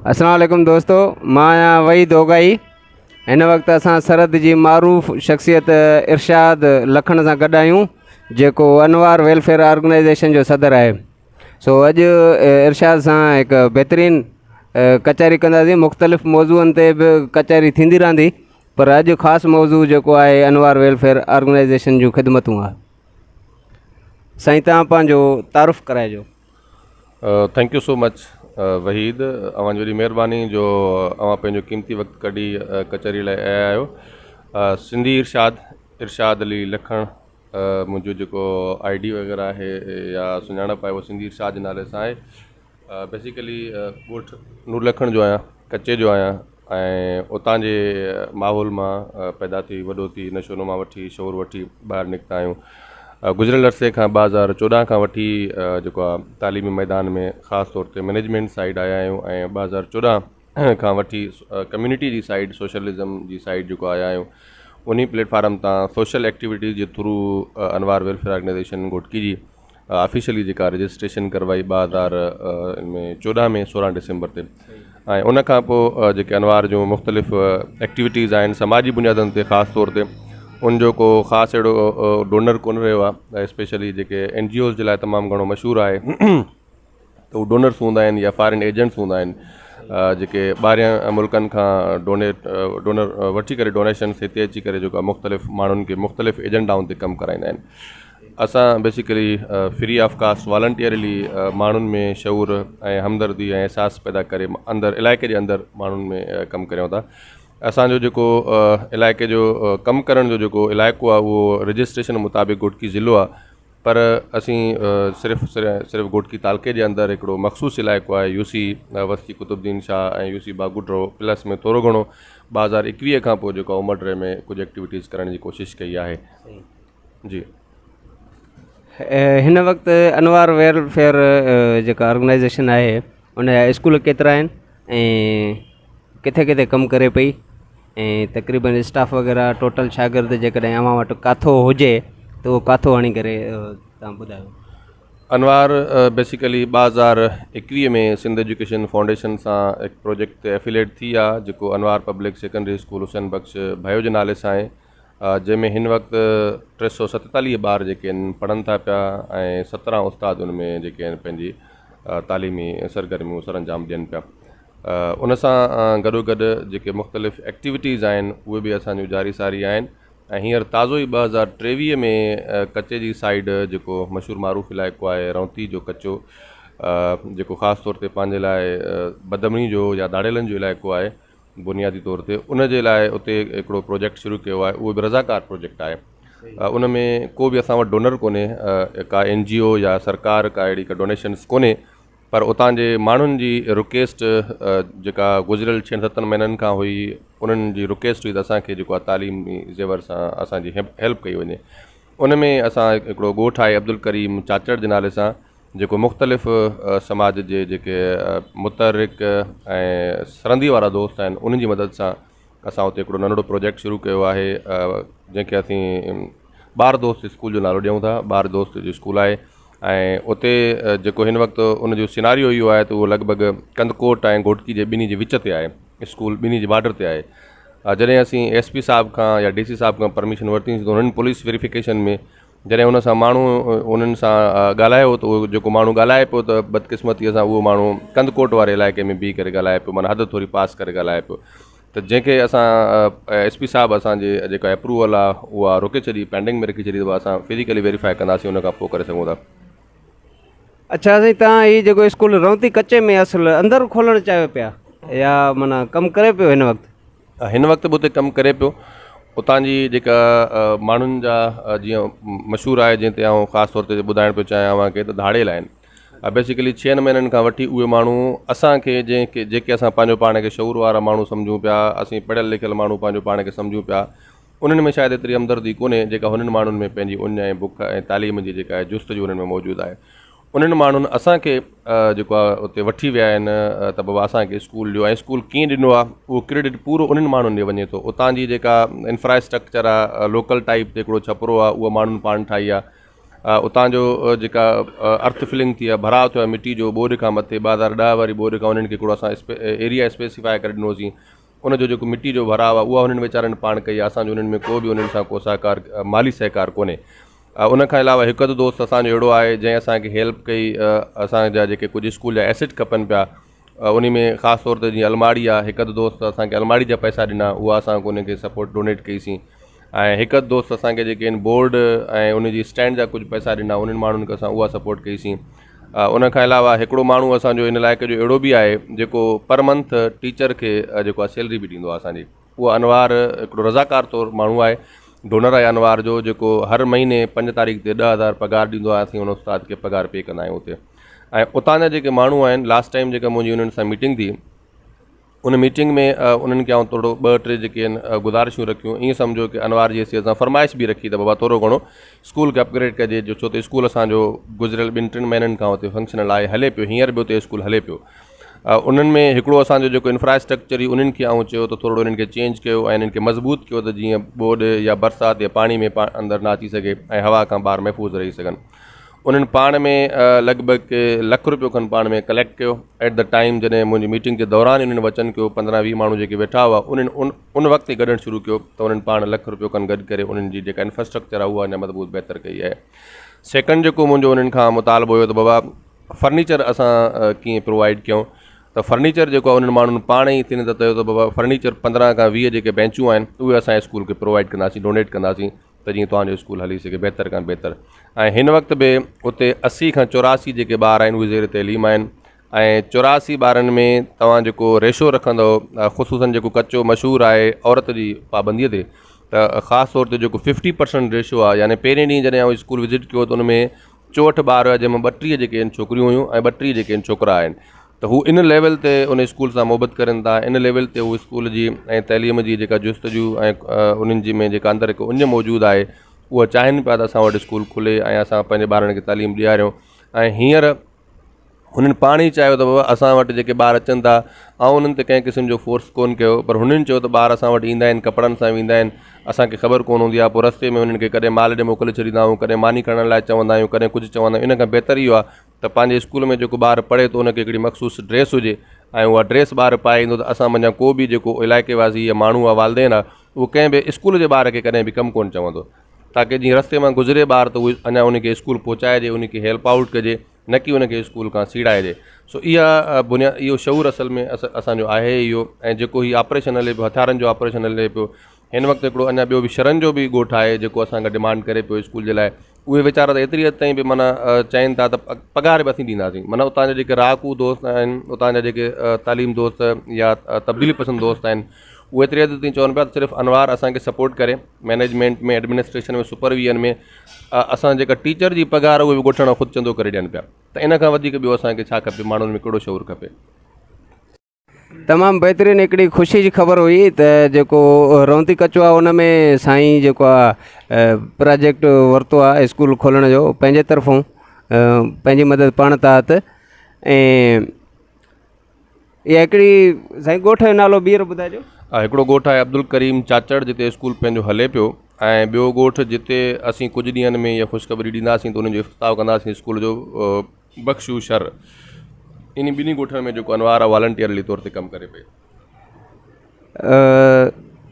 السلام عليڪم دوستو مان آهيان وحيد اوگاهي هن وقت اسان سرحد جي معروف شخصيت ارشاد لکڻ سان گڏ آهيون جيڪو انوار ويلفيئر آرگنائيزيشن جو صدر آهي سو اڄ ارشاد سان هڪ بهترين ڪچهري ڪنداسين مختلف موضوعن تي به ڪچهري ٿيندي رهندي پر اڄ خاص موضوع جيڪو آهي انوار ويلفيئر آرگنائيزيشن جون خدمتون آهي سائين تهان پنهنجو تعارف ڪرائجو thank you so much Waheed اوهان جي وڏي مهرباني جو اوهان پنهنجو قيمتي وقت ڪڍي ڪچهري لاء آيا آهيو سنڌي ارشاد ارشاد علي لکڻ منهنجو جيڪو I D وغيره آهي يا سڃاڻپ آهي اهو سنڌي ارشاد جي نالي سان آهي بيسيڪلي ڳوٺ نور لکڻ جو آهيان ڪچي جو آهيان ۽ اتان جي ماحول مان پيدا ٿي وڏو ٿي نشو نما وٺي شعور وٺي ٻاهر نڪتا آهيون گذريل عرصي کان 2014 کان وٺي جيڪو آهي تعليمي ميدان ۾ خاص طور تي مئنيجمينٽ سائيڊ آيا آهيون ۽ 2014 کان وٺي ڪميونٽي جي سائيڊ سوشلزم جي سائيڊ جيڪو آيا آهيون انهي پليٽ فارم تان سوشل ايڪٽيوٽيز جي through Anwar welfare organisation Ghotki جي آفيشلي جيڪا رجسٽريشن ڪروائي 2000 ۾ 14 ۾ 16 ڊسمبر تي ۽ ان کان پوء جيڪي انوار جون مختلف ايڪٽيوٽيز آهن سماجي بنيادن تي خاص طور تي ان جو ڪو خاص اهڙو ڊونر ڪونه رهيو آهي اسپيشلي جيڪي اين جي اوز جي لاء تمام گهڻو مشهور آهي ته هو ڊونرس هوندا آهن يا فارين ايجنٽس هوندا آهن جيڪي ٻاهرين ملڪن کان ڊونيٽ ڊونر وٺي ڪري ڊونيشنس هتي اچي ڪري جيڪو آهي مختلف ماڻهن کي مختلف ايجنڊائن تي ڪم ڪرائيندا آهن اسان basically free of cost voluntarily ماڻهن ۾ شعور ۽ همدردي ۽ احساس پيدا ڪري اندر علائقي جي اندر ماڻهن ۾ ڪم ڪريون ٿا اسانجو جيڪو علائقي جو ڪم ڪرڻ جو جيڪو علائقو آهي اهو رجسٽريشن مطابق گهوٽڪي ضلعو آهي پر اسين صرف صرف گهوٽڪي تعلقي جي اندر هڪڙو مخصوص علائقو آهي يو سي وستي قطب الدين شاهه ۽ يو سي باگوٽرو پلس ۾ ٿورو گهڻو 2021 کان پوء جيڪو عمر ڊري ۾ ڪجهه ايڪٽيوٽيز ڪرڻ جي ڪوشش ڪئي آهي جي. هن وقت انوار ويلفيئر جيڪا آرگنائيزيشن آهي ان جا اسڪول ڪيترا آهن ۽ ڪٿي ڪٿي ڪم ڪري پئي ۽ تقريبن اسٽاف وغيره ٽوٽل شاگرد جيڪڏهن اوهان وٽ ڪاٿو هجي ته اهو ڪاٿو هڻي ڪري توهان ٻڌايو. Anwar basically 2021 ۾ Sindh education foundation سان هڪ پروجيڪٽ تي افيليٽ ٿي آ جيڪو انوار پبلڪ سيڪنڊري اسڪول حسين بخش ڀيو جي نالي سان آهي جنهن ۾ هن وقت 347 ٻار جيڪي آهن پڙهن ٿا پيا ۽ 17 استاد ان ۾ جيڪي آهن پنهنجي تعليمي سرگرميون سر انجام ڏين پيا ان سان گڏو گڏ جيڪي مختلف ايڪٽيوٽيز آهن اهي به اسان جون جاري ساري آهن ۽ هينئر تازو ئي 2023 ۾ ڪچي جي سائيڊ جيڪو مشهور معروف علائقو آهي رونتي جو ڪچو جيڪو خاص طور تي پنهنجي لاء بدامني جو يا ڌاڙيلن جو علائقو آهي بنيادي طور تي ان جي لاء اتي هڪڙو پروجيڪٽ شروع ڪيو آهي اهو به رضاڪار پروجيڪٽ آهي ان ۾ ڪو به اسان وٽ ڊونر ڪونهي ڪا اين جي او يا سرڪار ڪا اهڙي ڪا ڊونيشنس ڪونهي پر اتان جي ماڻهن جي رڪويسٽ جيڪا گذريل ڇهن ستن مهينن کان هئي انهن جي رڪويسٽ هئي ته اسان کي جيڪو آهي تعليمي زيور سان اسان جي هيلپ ڪئي وڃي ان ۾ اسان هڪڙو ڳوٺ آهي عبدالڪريم چاچڙ جي نالي سان جيڪو مختلف سماج جي جيڪي متحرڪ ۽ سرندي وارا دوست آهن انهن جي مدد سان اسان اتي هڪڙو ننڍڙو پروجيڪٽ شروع ڪيو آهي جنهن کي اسين ٻار دوست اسڪول جو نالو ڏيون ٿا ٻار دوست جو اسڪول آهي ۽ اتي جيڪو هن وقت ان جو سيناريو اهو آهي ته اهو لڳ ڀڳ ڪنڌڪوٽ ۽ گهوٽڪي جي ٻنهي جي وچ تي آهي اسڪول ٻنهي جي بارڊر تي آهي جڏهن اسين ايس پي صاحب کان يا ڊي سي صاحب کان پرميشن ورتي ته انهن پوليس ويريفڪيشن ۾ جڏهن ان سان ماڻهو انهن سان ڳالهايو ته اهو جيڪو ماڻهو ڳالهائي پيو ته بدقسمتيء سان اهو ماڻهو ڪنڌڪوٽ واري علائقي ۾ بيهي ڪري ڳالهائي پيو معنيٰ حد ٿوري پاس ڪري ڳالهائي پيو ته جنهن کي اسان ايس پي صاحب اسان جي جيڪا اپروول آهي اها روڪي ڇڏي پينڊنگ ۾ رکي ڇڏي ته اسان فزيڪلي ويريفائي ڪنداسين ان کان پوء ڪري سگهون ٿا. اڇا سائين تهان هي جيڪو اسڪول رونتي ڪچي ۾ اصل اندر کولڻ چاهيو پيا يا معنيٰ ڪم ڪري پيو هن وقت؟ هن وقت به اتي ڪم ڪري پيو اتان جي جيڪا ماڻهن جا جيئن مشهور آهي جنهن تي آئون خاص طور تي ٻڌائڻ پيو چاهيان اوهان کي ته ڌاڙيل آهن بيسيڪلي ڇهن مهينن کان وٺي اهي ماڻهو اسان کي جنهن کي جيڪي اسان پنهنجو پاڻ کي شعور وارا ماڻهو سمجهون پيا اسين پڙهيل لکيل ماڻهو پنهنجو پاڻ کي سمجهون پيا انهن ۾ شايد ايتري همدردي ڪونهي جيڪا هنن ماڻهن ۾ پنهنجي اڃ ۽ بک ۽ تعليم جي جيڪا آهي جستجو انهن ۾ موجود آهي انهن ماڻهن اسان کي جيڪو آهي اتي وٺي ويا آهن ته بابا اسان کي اسڪول ڏيو ۽ اسڪول ڪيئن ڏنو آهي اهو ڪريڊٽ پورو انهن ماڻهن ڏي وڃي ٿو اتان جي جيڪا انفراسٽرڪچر آهي لوڪل ٽائپ تي هڪڙو ڇپرو آهي اهو ماڻهن پاڻ ٺاهي آهي اتان جو جيڪا ارٿ فلنگ ٿي آهي ڀراء ٿيو آهي مٽي جو ٻوڏ کان مٿي 2010 واري ٻوڏ کان انهن کي هڪڙو اسان ايريا اسپيسيفائي ڪري ڏنوسين ان جو جيڪو مٽي جو ڀراء آهي اها انهن ويچارن پاڻ ڪئي آهي اسانجو انهن ۾ ڪو به انهن سان ڪو سهڪار مالي سهڪار ڪونهي ان کان علاوه هڪ اڌ دوست اسانجو اهڙو آهي جنهن اسانکي هيلپ ڪئي اسانجا جيڪي ڪجهه اسڪول جا ايسيٽ کپن پيا ان ۾ خاص طور تي جيئن الماڙي آهي هڪ اڌ دوست اسانکي الماڙي جا پئسا ڏنا اها اسان ان کي سپورٽ ڊونيٽ ڪئيسين ۽ هڪ اڌ دوست اسانکي جيڪي آهن بورڊ ۽ ان جي اسٽينڊ جا ڪجهه پئسا ڏنا انهن ماڻهن کي اسان اها سپورٽ ڪئيسين ان کان علاوه هڪڙو ماڻهو اسانجو ان علائقي جو اهڙو به آهي جيڪو پر منٿ ٽيچر کي جيڪو آهي سيلري به ڏيندو آهي اسانجي اهو انوار هڪڙو رضاڪار طور ماڻهو آهي ڊونر آهي انوار جو جيڪو هر مهيني 5 تاريخ تي 10,000 پگهار ڏيندو آهي اسين ان استاد کي پگهار پي ڪندا آهيون اتي ۽ اتان جا جيڪي ماڻهو آهن لاسٽ ٽائيم جيڪا منهنجي انهن سان ميٽنگ ٿي ان ميٽنگ ۾ انهن کي آئون ٿورو ٻه ٽي جيڪي آهن گذارشون رکيون ائين سمجهو ڪي انوار جي حيثيت سان فرمائش به رکي ته بابا ٿورو گهڻو اسڪول کي اپگريڊ ڪجي جو ڇو ته اسڪول اسانجو گذريل ٻن ٽن مهينن کان اتي فنڪشنل آهي هلي پيو هينئر به اتي اسڪول هلي پيو انهن ۾ هڪڙو اسانجو جيڪو انفراسٽرڪچر هئي انهن کي آئون چيو ته ٿورو انهن کي چينج ڪيو ۽ انهن کي مضبوط ڪيو ته جيئن ٻوڏ يا برسات يا پاڻي ۾ اندر نه اچي سگهي ۽ هوا کان ٻار محفوظ رهي سگهن انهن پاڻ ۾ لڳ ڀڳ لک روپيو کن پاڻ ۾ ڪليڪٽ ڪيو ايٽ the time جڏهن منهنجي ميٽنگ جي دوران انهن وچن ڪيو 15 20 ماڻهو جيڪي ويٺا هئا انهن ان ان وقت ئي گڏڻ شروع ڪيو ته انهن پاڻ لک روپيو کن گڏ ڪري انهن جي جيڪا انفراسٽرڪچر آهي اها اڃا مضبوط بهتر ڪئي آهي سيڪنڊ جيڪو منهنجو انهن کان مطالبو هيو ته بابا فرنيچر اسان ڪيئن پرووائڊ ڪيون ته فرنيچر جيڪو آهي انهن ماڻهن پاڻ ئي ٿي نه ته چيو ته بابا فرنيچر 15 کان 20 جيڪي بينچون آهن اهي اسان اسڪول کي پرووائڊ ڪنداسين ڊونيٽ ڪنداسين ته جيئن توهان جو اسڪول هلي سگهي بهتر کان بهتر ۽ هن وقت به اتي 80 کان 84 جيڪي ٻار آهن اهي زير تعليم آهن ۽ 84 ٻارن ۾ توهان جيڪو ريشو رکندو خصوصن جيڪو ڪچو مشهور آهي عورت جي پابندي تي ته خاص طور تي جيڪو 50% ريشو آهي يعني پهرين ڏينهن جڏهن آئون اسڪول وزٽ ڪيو ته ان ۾ 64 ٻار هيا جنهن مان 32 جيڪي آهن ڇوڪريون هيون ۽ 32 جيڪي آهن ڇوڪرا آهن ته هو ان ليول تي ان اسڪول سان محبت ڪرن ٿا ان ليول تي هو اسڪول جي ۽ تعليم جي جيڪا جستجو ۽ انهن جي ۾ جيڪا اندر هڪ اڃ موجود آهي اها چاهين پيا ته اسان وٽ اسڪول کلي ۽ اسان پنهنجي ٻارن کي تعليم ڏياريون ۽ هينئر هنن پاڻ ئي چاهيو ته بابا اسان وٽ جيڪي ٻار اچن ٿا آئون انهن تي ڪنهن قسم جو فورس ڪونه ڪيو پر هنن چيو ته ٻار اسان وٽ ايندا آهن ڪپڙن سان ويندا آهن اسانکي خبر ڪونه هوندي آهي پوء رستي ۾ انهن کي ڪڏهن مال ڏي موڪلي ڇڏيندا آهيون ڪڏهن ماني کڻڻ لاء چوندا آهيون ڪڏهن ڪجهه چوندا آهيون ان کان بهتر اهو آهي ته پنهنجي اسڪول ۾ جيڪو ٻار پڙهي ٿو ان کي هڪڙي مخصوص ڊريس هجي ۽ اها ڊريس ٻار پائي ايندو ته اسان منجهان ڪو به جيڪو علائقي واسي يا ماڻهو آهي والدين آهي اهو ڪنهن به اسڪول جي ٻار کي ڪڏهن به ڪم ڪونه چوندو تاڪه جيئن رستي مان گذري ٻار ته اهو اڃا ان کي اسڪول پهچائجي ان کي هيلپ آئوٽ ڪجي نه ڪي ان کي اسڪول کان سيڙائجي سو اها بنياد اهو شعور اصل ۾ اسانجو آهي اهو ۽ جيڪو هي آپريشن هلي پيو هٿيارن جو آپريشن هلي پيو هن وقت هڪڙو اڃا ٻيو به شرن جو به ڳوٺ آهي جيڪو اسان کان ڊمانڊ ڪري پيو اسڪول جي لاء اهي ويچارا ته ايتري حد تائين به معنيٰ چين ٿا ته پگهار به اسين ڏينداسين معنيٰ اتان جا جيڪي رهاڪو دوست آهن اتان جا جيڪي تعليم دوست يا تبديلي پسند دوست آهن اهي ايتري حد تائين چون پيا ته صرف انوار اسانکي سپورٽ ڪري مئنيجمينٽ ۾ ايڊمنسٽريشن ۾ سپرويزن ۾ اسان جيڪا ٽيچر جي پگهار اهي به ڳوٺاڻا خود چندو ڪري ڏين پيا ته ان کان وڌيڪ ٻيو اسانکي ڇا کپي ماڻهن ۾ ڪهڙو شعور کپي. تمام بهترين هڪڙي خوشي جي خبر هئي ته جيڪو رونتي ڪچو آهي ان ۾ سائين جيڪو آهي پراجيڪٽ ورتو آهي اسڪول کولڻ جو پنهنجي طرفون پنهنجي مدد پاڻ تحت ۽ اها هڪڙي سائين ڳوٺ جو نالو ٻيهر ٻڌائجو. هڪڙو ڳوٺ آهي عبدالڪريم چاچڙ جتي اسڪول پنهنجو هلي پيو ۽ ٻيو ڳوٺ جتي اسين ڪجهه ڏينهن ۾ اها خوشخبري ڏينداسين ته ان جو افتتاح ڪنداسين اسڪول جو بخشو شھر انهي ٻنهي ڳوٺن ۾ جيڪو انوار آهي والنٽيئرلي طور تي ڪم ڪري پئي.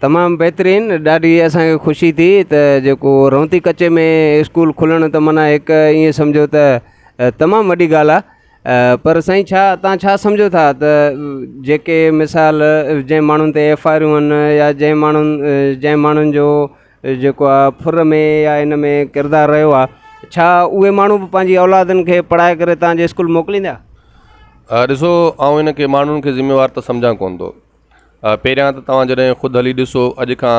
تمام بهترين ڏاڍي اسان کي خوشي ٿي ته جيڪو رونتي ڪچي ۾ اسڪول کلڻ ته معنيٰ هڪ ائين سمجهو ته تمام وڏي ڳالهه آهي پر سائين ڇا تان ڇا سمجهو ٿا ته جيڪي مثال جنهن ماڻهن تي ايف I آرون آهن يا جنهن ماڻهن جنهن ماڻهن جو جيڪو آ ڦر ۾ يا ان ۾ ڪردار رهيو آ ڇا اهي ماڻهو به پنهنجي اولادن کي پڙهائي ڪري تان جي اسڪول موڪليندا؟ ڏسو آئون ان کي ماڻهن کي ذميوار ته سمجهان ڪونه ٿو پهريان ته توهان جڏهن خود هلي ڏسو اڄ کان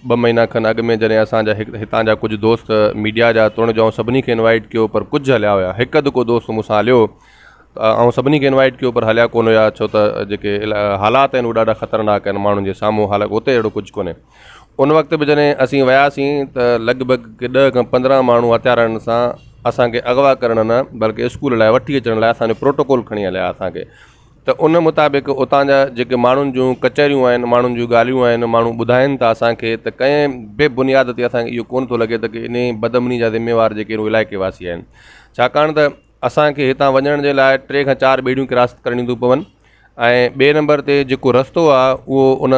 ٻه مهينا کن اڳ ۾ جڏهن اسان جا هتان جا ڪجهه دوست ميڊيا جا توڻي جو آئون سڀني کي انوائٽ ڪيو پر ڪجهه هليا هيا هڪ اڌ ڪو دوست مون سان هليو آئون سڀني کي انوائٽ ڪيو پر هليا ڪونه هيا ڇو ته جيڪي حالات آهن اهي ڏاڍا خطرناڪ آهن ماڻهن جي سامهون حالانڪه اتي اهڙو ڪجهه ڪونهي ان وقت به جڏهن اسين وياسين ته لڳ ڀڳ ڏهه کان 15 ماڻهو هٿيارن سان اسانکي اغوا ڪرڻ نه بلڪه اسڪول لاء وٺي اچڻ لاء اسانجو پروٽوڪول کڻي هليا اسانکي ته ته ان مطابق اتان جا جيڪي ماڻهن جون ڪچهريون آهن ماڻهن جون ڳالهيون آهن ماڻهو ٻڌائين ٿا اسان کي ته ڪنهن به بنياد تي اسان کي اهو ڪونه ٿو لڳي ته ڪي انهي بدامني جا ذميوار جيڪي آهن علائقي واسي آهن ڇاڪاڻ ته اسان کي هتان وڃڻ جي لاء ٽي کان چار ٻيڙيون ڪراس ڪرڻيون ٿيون پون ۽ ٻئي نمبر تي جيڪو رستو آهي اهو ان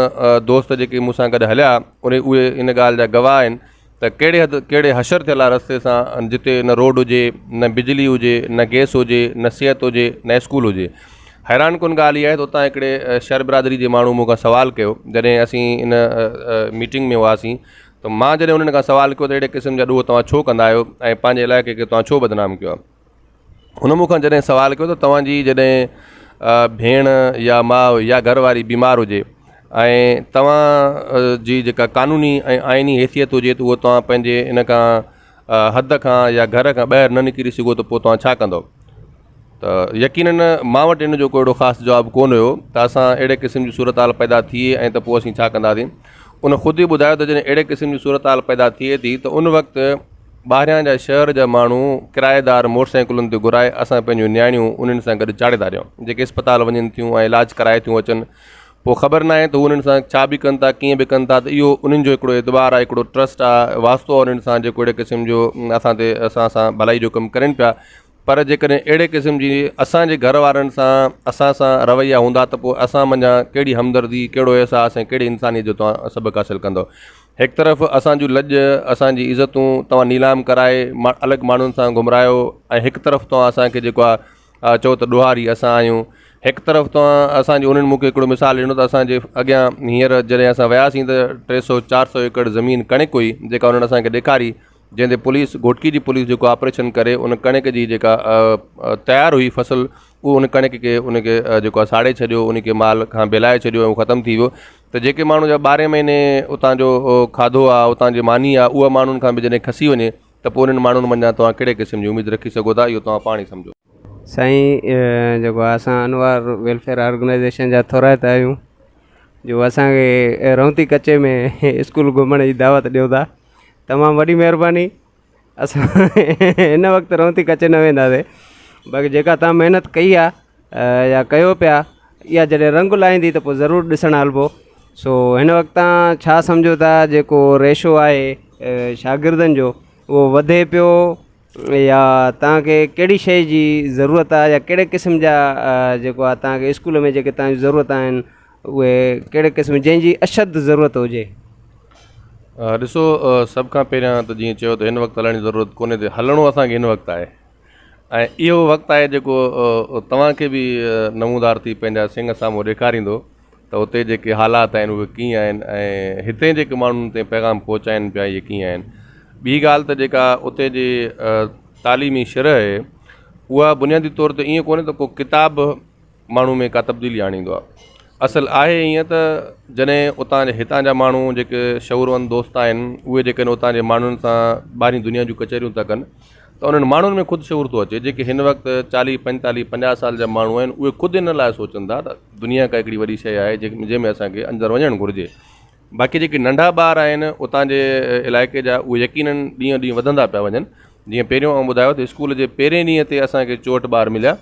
دوست جيڪي مون سان گڏ هليا ان اهي ان ڳالهه جا گواهه آهن ته ڪهڙي حد ڪهڙي حشر ٿيل آهي رستي سان جتي نه روڊ هجي نه بجلي هجي نه گئس هجي نه صحت هجي نه اسڪول هجي حيران ڪن ڳالهه اها آهي ته اتان هڪڙي شھر برادري جي ماڻهو مون کان سوال ڪيو جڏهن اسين ان ميٽنگ ۾ هئاسين ته مان جڏهن انهن کان سوال ڪيو ته اهڙي قسم جا ڏوهه توهان ڇو ڪندا آهيو ۽ پنهنجي علائقي کي توهان ڇو بدنام ڪيو آهي هن مون کان جڏهن سوال ڪيو ته توهان جي جڏهن ڀيڻ يا ماء يا گهر واري بيمار هجي ۽ توهان جي جيڪا قانوني ۽ آئيني حيثيت هجي ته اهو توهان پنهنجي ان کان حد کان يا گهر کان ٻاهر نه نڪري سگهو ته پوء توهان ڇا ڪندو ته يقينن مان وٽ ان جو ڪو اهڙو خاص جواب ڪونه هيو ته اسان اهڙي قسم جي صورتحال پيدا ٿئي ۽ ته پوء اسين ڇا ڪنداسين ان خود ئي ٻڌايو ته جڏهن اهڙي قسم جي صورتحال پيدا ٿئي ٿي ته ان وقت ٻاهريان جا شهر جا ماڻهو ڪرائيدار موٽر سائيڪلن تي گهرائي اسان پنهنجون نياڻيون انهن سان گڏ چاڙهي ٿا ڏيون جيڪي اسپتال وڃن ٿيون ۽ علاج ڪرائي ٿيون اچن پوء خبر ناهي ته هو انهن سان ڇا به ڪن ٿا ڪيئن به ڪن ٿا ته اهو انهن جو هڪڙو اعتبار آهي هڪڙو ٽرسٽ آهي واسطو آهي انهن سان جيڪو اهڙي قسم جو اسان تي اسان سان ڀلائي جو ڪم ڪرن پيا پر جيڪڏهن اهڙي قسم جي اسان جي گهر وارن سان اسان سان رويا هوندا ته پوء اسان منجهان ڪهڙي همدردي، ڪهڙو احساس ۽ ڪهڙي انسانيت جو توهان سبق حاصل ڪندؤ. هڪ طرف اسان جون لڄ، اسان جي عزتون توهان نيلام ڪرائي الڳ ماڻهن سان گهمرايو ۽ هڪ طرف توهان اسان کي جيڪو آهي چئو ته ڏوهاري اسان آهيون. هڪ طرف توهان اسان جي انهن مون کي هڪڙو مثال ڏنو ته اسان جي اڳيان هينئر جڏهن اسان وياسين ته ٽي سو چار سو ايڪڙ زمين ڪڻڪ هئي جيڪا انهن اسان کي ڏيکاري جنهن تي پوليس گهوٽڪي جي پوليس جيڪو آپريشن ڪري ان ڪڻڪ جي جيڪا تيار هئي فصل اهو ان ڪڻڪ کي ان کي جيڪو آهي ساڙي ڇڏيو ان کي مال کان بيلائي ڇڏيو ۽ ختم ٿي ويو ته جيڪي ماڻهو جا ٻارهين مهيني اتان جو کاڌو آهي اتان جي ماني آهي اها ماڻهن کان به جڏهن کسي وڃي ته پوء انهن ماڻهن منجهان توهان ڪهڙي قسم جي اميد رکي سگهو ٿا اهو توهان پاڻ ئي سمجهو. سائين جيڪو آهي اسان انوار ويلفيئر آرگنائيزيشن جا ٿورائتا آهيون جو اسان کي رونتي ڪچي ۾ اسڪول گهمڻ جي دعوت ڏيو ٿا تمام وڏي مهرباني اسان هن وقت رونتي ڪچي نه وينداسي باقي جيڪا تان محنت ڪئي آ يا ڪيو پيا اها جڏهن رنگ لائيندي ته پوء ضرور ڏسڻ هلبو سو هن وقت تان ڇا سمجهو ٿا جيڪو ريشو آهي شاگردن جو اهو وڌي پيو يا توهان کي ڪهڙي شيء جي ضرورت آهي يا ڪهڙي قسم جا جيڪو آهي توهان کي اسڪول ۾ جيڪي توهان جون ضرورت آهن اهي ڪهڙي قسم جنهن جي اشد ضرورت هجي. ڏسو سڀ کان پهريان ته جيئن چيو ته هن وقت هلڻ جي ضرورت ڪونهي ته هلڻو اسان کي هن وقت آهي ۽ اهو وقت آهي جيڪو توهان کي به نمودار ٿي پنهنجا سنگ سامهون ڏيکاريندو ته اتي جيڪي حالات آهن اهي ڪيئن آهن ۽ هتي جيڪي ماڻهن تائين پيغام پهچائن پيا اهي ڪيئن آهن ٻي ڳالهه ته جيڪا اتي جي تعليمي شرح آهي اها بنيادي طور تي ائين ڪونهي ته ڪو ڪتاب ماڻهو ۾ ڪا تبديلي آڻيندو آهي اصل آهي ائين ته جڏهن اتان جي هتان جا ماڻهو جيڪي شعوروند دوست آهن اهي جيڪڏهن اتان جي ماڻهن سان ٻاهرين دنيا جون ڪچهريون ٿا ڪن ته انهن ماڻهن ۾ خود شعور ٿو اچي جيڪي هن وقت چاليهه پنجتاليهه پنجاهه سال جا ماڻهو آهن اهي خود ان لاء سوچن ٿا ته دنيا ڪا هڪڙي وڏي شيء آهي جنهن ۾ اسانکي اندر وڃڻ گهرجي باقي جيڪي ننڍا ٻار آهن اتان جي علائقي جا اهي يقينن ڏينهون ڏينهن وڌندا پيا وڃن جيئن پهريون آئون ٻڌايو ته اسڪول جي پهرين ڏينهن تي اسان کي 64 ٻار مليا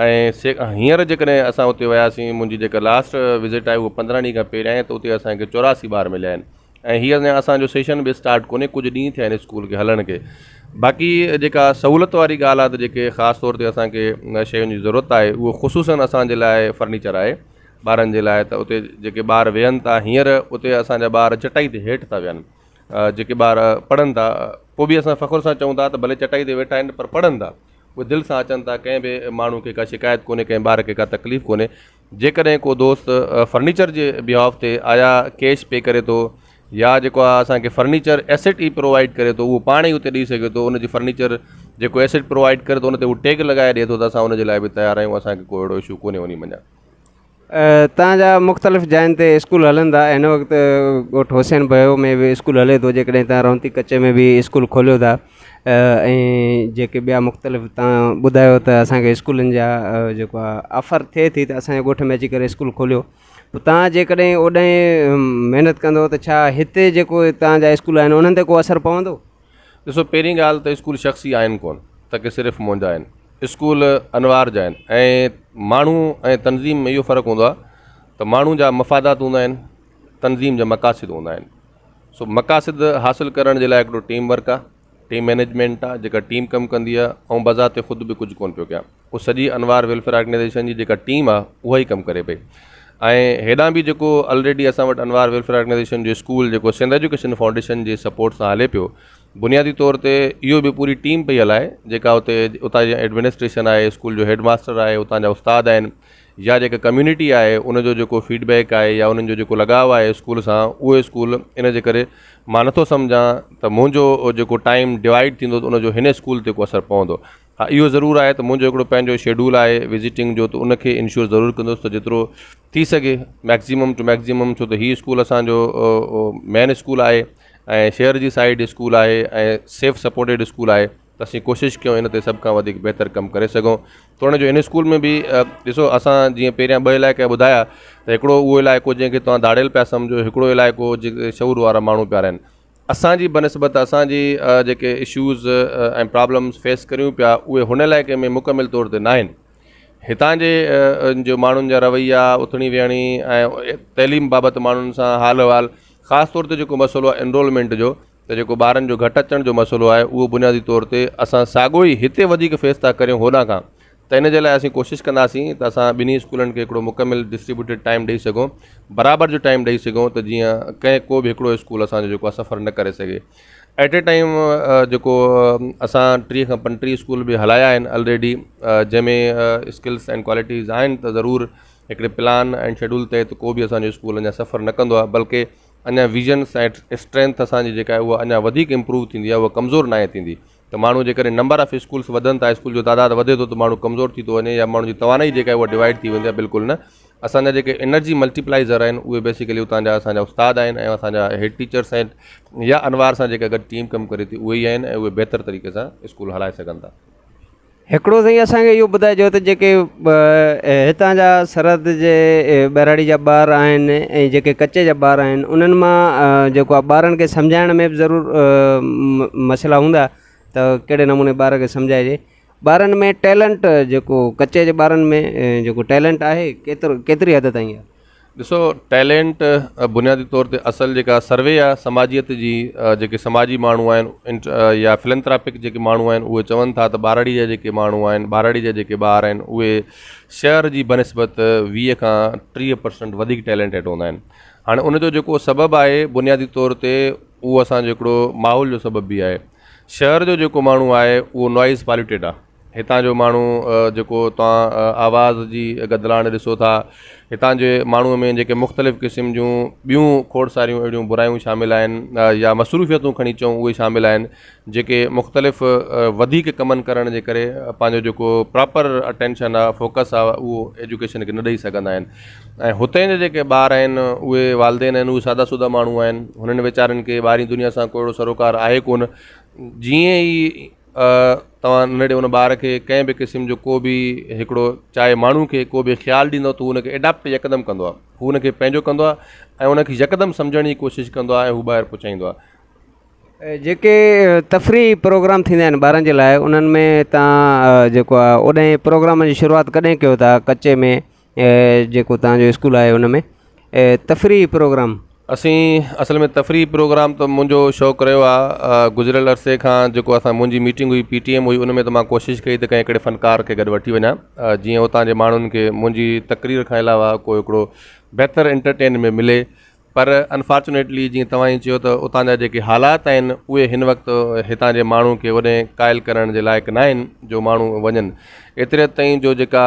۽ هينئر جيڪڏهن اسان اتي وياسين منهنجي جيڪا لاسٽ وزٽ آهي اهو 15 ڏينهن کان پهريان آهي ته اتي اسان کي 84 ٻار مليا آهن ۽ هي اڃا اسان جو سيشن به اسٽارٽ ڪونهي ڪجهه ڏينهن ٿيا آهن اسڪول کي هلڻ کي باقي جيڪا سهولت واري ڳالهه آهي ته جيڪي خاص طور تي اسان کي شين جي ضرورت آهي اهو خصوصن اسان جي لاء فرنيچر آهي ٻارن جي لاء ته اتي جيڪي ٻار ويهن ٿا هينئر اتي اسان جا ٻار چٽائي تي هيٺ ٿا ويهن جيڪي ٻار پڙهن ٿا پوء به اسان فخر سان چئون ٿا ته ڀلي چٽائي تي ويٺا آهن پر پڙهن ٿا اهي دل سان اچن ٿا ڪنهن به ماڻهو کي ڪا شڪايت ڪونهي ڪنهن ٻار کي ڪا تڪليف ڪونهي جيڪڏهن ڪو دوست فرنيچر جي بيهاف تي آيا ڪيش پي ڪري ٿو يا جيڪو آهي اسان کي فرنيچر ايسيٽ ئي پرووائيڊ ڪري ٿو اهو پاڻ ئي اتي ڏئي سگهي ٿو ان جي فرنيچر جيڪو ايسيٽ پرووائيڊ ڪري ٿو ان تي هو ٽيگ لڳائي ڏئي ٿو ته اسان ان جي لاء به تيار آهيون اسان کي ڪو اهڙو اشو ڪونهي انهي منجهان. تان جا مختلف جاين تي اسڪول هلن ٿا هن وقت ڳوٺ حسين ڀيو ۾ به اسڪول هلي ٿو جيڪڏهن تان رونتي ڪچي ۾ به اسڪول کوليو ٿا ۽ جيڪي ٻيا مختلف تان ٻڌايو ته اسانکي اسڪولن جا جيڪو آهي آفر ٿئي ٿي ته اسانجي ڳوٺ ۾ اچي ڪري اسڪول کوليو پوء تان جيڪڏهن اوڏانهن محنت ڪندو ته ڇا هتي جيڪو تان جا اسڪول آهن انهن تي ڪو اثر پوندو؟ ڏسو پهرين ڳالهه ته اسڪول شخصي آهن ڪونه ته ڪي صرف منهنجا آهن. اسڪول انوار جا آهن ۽ ماڻهو ۽ تنظيم ۾ اهو فرق هوندو آهي ته ماڻهو جا مفادات هوندا آهن تنظيم جا مقاصد هوندا آهن سو مقاصد حاصل ڪرڻ جي لاء هڪڙو ٽيم ورڪ آهي ٽيم مئنيجمينٽ آ جيڪا ٽيم ڪم ڪندي آ آئون بذات خود به ڪجهه ڪونه پيو ڪيان اهو سڄي انوار ويلفيئر آرگنائيزيشن جي جيڪا ٽيم آ اها ئي ڪم ڪري پئي ۽ هيڏانهن به جيڪو الريڊي اسان وٽ انوار ويلفيئر آرگنائيزيشن جو اسڪول جيڪو سنڌ ايجوڪيشن فائونڊيشن جي سپورٽ سان هلي پيو بنيادي طور تي اهو به پوري ٽيم پئي هلائي جيڪا اتي اتان جي ايڊمنسٽريشن آهي اسڪول جو هيڊ ماستر آهي اتان جا استاد آهن يا جيڪا ڪميونٽي آهي ان جو جيڪو فيڊ بيڪ آهي يا انهن جو جيڪو لڳاء آهي اسڪول سان اهو اسڪول ان جي ڪري مان نٿو سمجهان ته منهنجو جيڪو ٽائيم ڊوائيڊ ٿيندو ته ان جو هن اسڪول تي ڪو اثر پوندو ها اهو ضرور آهي ته منهنجو هڪڙو پنهنجو شيڊول آهي وزيٽنگ جو ته ان کي انشور ضرور ڪندس ته جيترو ٿي سگهي ميڪزيمم ٽو ميڪزيمم ڇو ته هي اسڪول اسانجو مين اسڪول آهي ۽ شهر جي سائيڊ اسڪول آهي ۽ سيف سپورٽيڊ اسڪول آهي ته اسين ڪوشش ڪيون ان تي سڀ کان وڌيڪ بهتر ڪم ڪري سگهون توڻي جو ان اسڪول ۾ به ڏسو اسان جيئن پهريان ٻه علائقا ٻڌايا ته هڪڙو اهو علائقو جنهن کي توهان ڌاڙيل پيا سمجهو هڪڙو علائقو جتي شعور وارا ماڻهو پيا رهن اسان جي بنسبت اسان جي جيڪي اشوز ۽ پرابلمس فيس ڪريون پيا اهي هن علائقي ۾ مڪمل طور تي ناهن هتان جي جو ماڻهن جا رويا اٿڻي ويهڻي ۽ تعليم بابت ماڻهن سان حال احوال خاص طور تي جيڪو مسئلو آهي انرولمينٽ جو ته جيڪو ٻارن جو گهٽ اچڻ جو مسئلو آهي اهو بنيادي طور تي اسان ساڳو ئي هتي وڌيڪ فيس ٿا ڪريون هوڏانهن کان ته ان جي لاء اسين ڪوشش ڪنداسين ته اسان ٻنهي اسڪولن کي هڪڙو مڪمل ڊسٽريبيوٽيڊ ٽائيم ڏئي سگهون برابر جو ٽائيم ڏئي سگهون ته جيئن ڪنهن ڪو به هڪڙو اسڪول اسانجو جيڪو آهي سفر نه ڪري سگهي ايٽ اي ٽائيم جيڪو اسان ٽيهه کان پنٽيهه اسڪول به هلايا آهن الريڊي جنهن ۾ اسڪلس اينڊ ڪوالٽيز آهن ته ضرور هڪڙي پلان اينڊ شيڊول تحت ڪو به اسانجو اسڪول اڃا سفر نه ڪندو آهي بلڪه اڃا ويزنس ۽ اسٽرينٿ اسان جي جيڪا آهي اها اڃا وڌيڪ امپروو ٿيندي آهي اها ڪمزور ناهي ٿيندي ته ماڻهو جيڪڏهن نمبر آف اسڪولس وڌن ٿا اسڪول جو تعداد وڌي ٿو ته ماڻهو ڪمزور ٿي ٿو وڃي يا ماڻهو جي توانائي جيڪا آهي اها ڊوائيڊ ٿي ويندي آهي بلڪل نه اسان جا جيڪي انرجي ملٽيپلائزر آهن اهي بيسيڪلي اتان جا اسان جا استاد آهن ۽ اسان جا هيڊ ٽيچرس آهن يا انوار سان جيڪا گڏ ٽيم ڪم ڪري ٿي اهي ئي آهن ۽ اهي بهتر طريقي سان اسڪول هلائي سگهن ٿا. هڪڙو سائين اسان کي اهو ٻڌائجو ته جيڪي هتان جا سرحد جي ٻهراڙي جا ٻار آهن ۽ جيڪي ڪچي جا ٻار آهن انهن مان جيڪو آهي ٻارن کي سمجهائڻ ۾ به ضرور مسئلا هوندا ته ڪهڙي نموني ٻار کي سمجهائجي ٻارن ۾ ٽيلنٽ جيڪو ڪچي جي ٻارن ۾ جيڪو ٽيلنٽ آهي ڪيترو ڪيتري حد تائين آهي ڏسو ٽيلنٽ بنيادي طور تي اصل جيڪا سروي آهي سماجيت جي جيڪي سماجي ماڻهو آهن يا فلنٿراپڪ جيڪي ماڻهو آهن اهي چون ٿا ته ٻهراڙي جا جيڪي ماڻهو آهن ٻهراڙي جا جيڪي ٻار آهن اهي شهر جي بنسبت 20 کان 30 پرسنٽ وڌيڪ ٽيلنٽيڊ هوندا آهن هاڻي ان جو جيڪو سبب آهي بنيادي طور تي اهو اسانجو هڪڙو ماحول جو سبب به آهي شهر جو جيڪو ماڻهو آهي اهو نوائز پاليوٽيڊ آهي هتان جو ماڻهو جيڪو توهان آواز جي گدلاڻ ڏسو ٿا هتان جي ماڻهوء ۾ جيڪي مختلف قسم جون ٻيون کوڙ ساريون اهڙيون برايون شامل آهن يا مصروفيتون کڻي چئون اهي شامل آهن جيڪي مختلف وڌيڪ ڪمن ڪرڻ جي ڪري پنهنجو جيڪو پراپر اٽينشن آهي فوڪس آهي اهو ايجوڪيشن کي نه ڏئي سگهندا آهن ۽ هتي جا جيڪي ٻار آهن اهي والدين آهن اهي سادا سودا ماڻهو آهن هنن ويچارن کي ٻاهرين دنيا سان ڪو اهڙو سروڪار آهي ڪونه جيئن ئي توهان ننڍڙي ان ٻار کي ڪنهن به قسم جو ڪو به هڪڙو چاهي ماڻهو کي ڪو به خيال ڏيندو ته هو ان کي اڊاپٽ يڪدم ڪندو آهي هو ان کي پنهنجو ڪندو آهي ۽ ان کي يڪدم سمجهڻ جي ڪوشش ڪندو آهي ۽ هو ٻاهر پهچائيندو آهي. جيڪي تفريحي پروگرام ٿيندا آهن ٻارن جي لاء انهن ۾ توهان جيڪو آهي اوڏانهن پروگرام جي شروعات ڪڏهن ڪيو ٿا ڪچي ۾ جيڪو توهان جو اسڪول آهي ان ۾ تفريحي پروگرام. اسين اصل ۾ تفريحي پروگرام ته منهنجو شوق رهيو آ گذريل عرصي کان جيڪو اسان منهنجي ميٽنگ هئي پي ٽي ايم هئي ان ۾ ته مان ڪوشش ڪئي ته ڪنهن هڪڙي فنڪار کي گڏ وٺي وڃان جيئن اتان جي ماڻهن کي منهنجي تقرير کان علاوه ڪو هڪڙو بهتر انٽرٽينمينٽ ملي پر انفارچونيٽلي جيئن توهان ئي چيو ته اتان جا جيڪي حالات آهن اهي هن وقت هتان جي ماڻهو کي اوڏي قائل ڪرڻ جي لائق نه آهن جو ماڻهو وڃن ايتري حد تائين جو جيڪا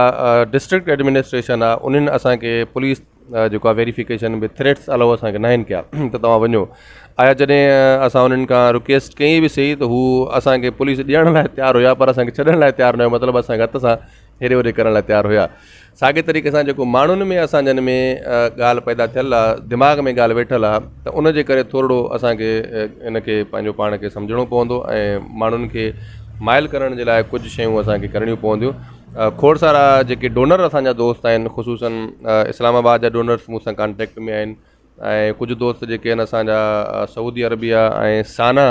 ڊسٽرڪٽ ايڊمنسٽريشن آهي انهن اسانکي پوليس جيڪو آهي ويريفڪيشن به ٿريٽس علاوه اسانکي ناهن ڪيا ته توهان وڃو آيا جڏهن اسان انهن کان رڪويسٽ ڪئي به سهي ته هو اسانکي پوليس ڏيڻ لاء تيار هيا پر اسانکي ڇڏڻ لاء تيار نه هيا مطلب اسانکي هٿ سان هيڏي هوڏي ڪرڻ لاء تيار هيا. ساڳئي طريقي سان جيڪو ماڻهن ۾ اسان جن ۾ ڳالهه پيدا ٿيل آ دماغ ۾ ڳالهه ويٺل آ ته ان جي ڪري ٿورڙو اسان کي ان کي پنهنجو پاڻ کي سمجهڻو پوندو ۽ ماڻهن کي مائل ڪرڻ جي لاء ڪجهه شيون اسان کي ڪرڻيون پونديون کوڙ سارا جيڪي ڊونر اسان جا دوست آهن خصوصن اسلام آباد جا ڊونرس مون سان ڪانٽيڪٽ ۾ آهن ۽ ڪجهه دوست جيڪي آهن اسان جا سعودي عربيه ۽ سانا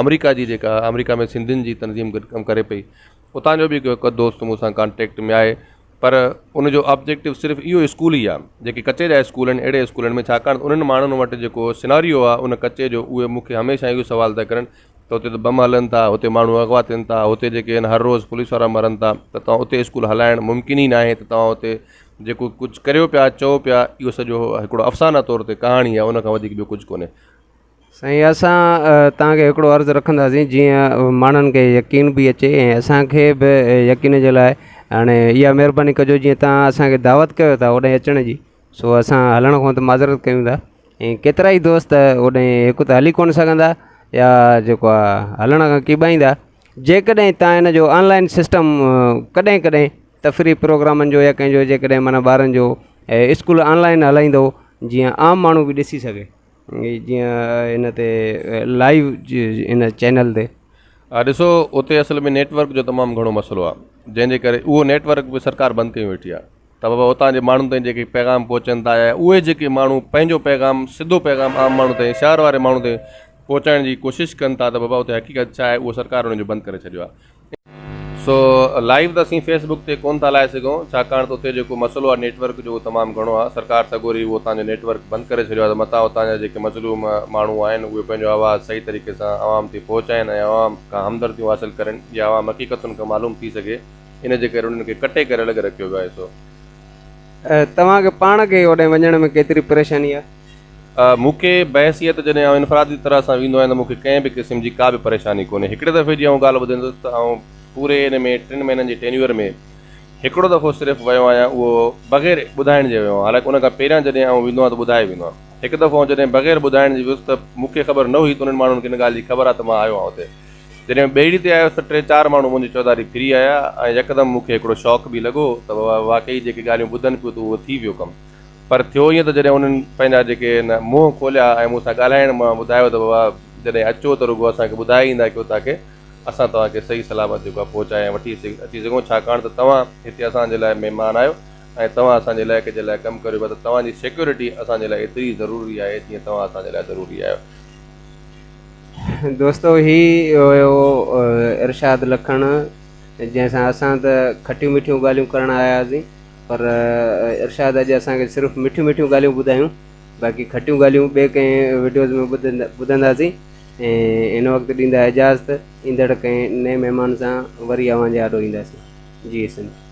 آمريڪا جي جيڪا آمريڪا ۾ سنڌين جي تنظيم گڏ ڪم ڪري پئي اتان جو به هڪ دوست مون سان ڪانٽيڪٽ ۾ آهي پر ان جو آبجيڪٽو صرف اهو اسڪول ئي آهي جيڪي ڪچي جا اسڪول آهن اهڙي اسڪولن ۾ ڇاڪاڻ ته انهن ماڻهن وٽ جيڪو سيناريو آهي ان ڪچي جو اهي مون کي هميشه اهو سوال ٿا ڪرن ته اتي ته بم هلن ٿا اتي ماڻهو اغوا ٿين ٿا اتي جيڪي آهن هر روز پوليس وارا مرن ٿا ته توهان اتي اسڪول هلائڻ ممڪن ئي ناهي ته توهان اتي جيڪو ڪجهه ڪريو پيا چئو پيا اهو سڄو هڪڙو افسانه طور تي ڪهاڻي آهي ان کان وڌيڪ ٻيو ڪجهه ڪونهي. سائين اسان توهان کي هڪڙو عرض رکنداسين جيئن ماڻهن کي يقين به اچي ۽ اسان کي به يقين جي لاء هاڻي اها مهرباني ڪجو جيئن توهان اسان کي دعوت ڪيو ٿا اوڏانهن اچڻ جي سو اسان هلڻ کان ته معذرت ڪيون ٿا ۽ ڪيترا ئي دوست اوڏانهن هڪ ته هلي ڪونه سگهندا يا جيڪو آهي هلڻ کان ڪيٻائيندا جيڪڏهن توهان ان جو آنلائن سسٽم ڪڏهن ڪڏهن تفريحي پروگرامن جو يا ڪنهن جو جيڪڏهن معنيٰ ٻارن جو اسڪول آنلائن هلائيندو جيئن عام ماڻهو به ڏسي سگهي جيئن ان تي لائيو ان چينل تي. ڏسو اتي اصل ۾ نيٽ ورڪ جو تمام گهڻو مسئلو آ جنهن جي ڪري اهو نيٽ ورڪ به سرڪار بند ڪيون ويٺي آ ته بابا اتان جي ماڻهن تائين جيڪي پيغام پهچن ٿا يا اهي جيڪي ماڻهو پنهنجو پيغام سڌو پيغام عام ماڻهو تائين شهر واري ماڻهو تائين پهچائڻ جي ڪوشش ڪن ٿا ته بابا اتي حقيقت ڇا آهي اهو سرڪار انهن جو بند ڪري ڇڏيو آ. سو لائيو ته اسين فيس بڪ تي ڪون ٿا هلائي سگهون ڇاڪاڻ ته اتي جيڪو مسئلو آهي نيٽ ورڪ جو اهو تمام گهڻو آهي سرڪار سڳوري اهو اتان جو نيٽ ورڪ بند ڪري ڇڏيو آهي ته متان اتان جا جيڪي مظلوم ماڻهو آهن اهي پنهنجو آواز صحيح طريقي سان عوام تي پهچائين ۽ عوام کان همدرديون حاصل ڪرين يا عوام حقيقتن کان معلوم ٿي سگهي ان جي ڪري انهن کي ڪٽي ڪري الڳ رکيو ويو آهي سو. توهان کي پاڻ کي اوڏانهن وڃڻ ۾ ڪيتري پريشاني آهي؟ مون کي بحيثيت جڏهن آئون انفرادي طرح سان ويندو آهيان ته مون کي ڪنهن به قسم جي ڪا به پريشاني ڪونهي. هڪڙي دفعي جي آئون ڳالهه ٻڌائيندس ته آئون پوري ان ۾ ٽن مهينن جي ٽينيوئر ۾ هڪڙو دفعو صرف ويو آهيان اهو بغير ٻڌائڻ جي ويو آهيان حالانڪه ان کان پهريان جڏهن آئون ويندو آهيان ته ٻڌائي ويندو آهيان. هڪ دفعو آئون جڏهن بغير ٻڌائڻ جي ويس ته مون کي خبر نه هئي ته انهن ماڻهن کي ان ڳالهه جي خبر آهي ته مان آيو آهيان اتي. جڏهن ٻيڙي تي آيس ته ٽي چار ماڻهو منهنجي چوڌاري ڦري آيا ۽ يڪدم مون کي هڪڙو شوق به لڳو ته بابا واقعي جيڪي ڳالهيون ٻڌن پيو ته اهو ٿي ويو ڪم. پر ٿيو ائين ته جڏهن انهن پنهنجا جيڪي هن منهن کوليا ۽ مون سان ڳالهائڻ مان ٻڌايو ته بابا جڏهن اچو ته رڳو اسان کي ٻڌائي ايندا ڪيو تاڪه اسان توهان کي صحيح سلامت جيڪو آهي پهچائي ۽ وٺي اچي سگهون ڇاڪاڻ ته توهان هتي اسان جي لاء مهمان آهيو ۽ توهان اسان جي علائقي جي لاء ڪم ڪريو پيا ته توهان جي سيڪيورٽي اسان جي لاء ايتري ئي ضروري آهي جيئن توهان اسان جي لاء ضروري آهيو. دوستو هي هيو ارشاد لکڻ جنهن سان اسان ته کٽيون مٺيون ڳالهيون ڪرڻ آيا هئاسين. پر ارشاد اڄ اسان کي صرف مٺيون مٺيون ڳالهيون ٻڌايون باقي کٽيون ڳالهيون ٻئي ڪنهن وڊيوز ۾ ٻڌنداسين ۽ هن وقت ڏيندا اجازت ايندڙ ڪنهن نئين مهمان سان وري اوهان جي آڏو اينداسين جي سنڌ.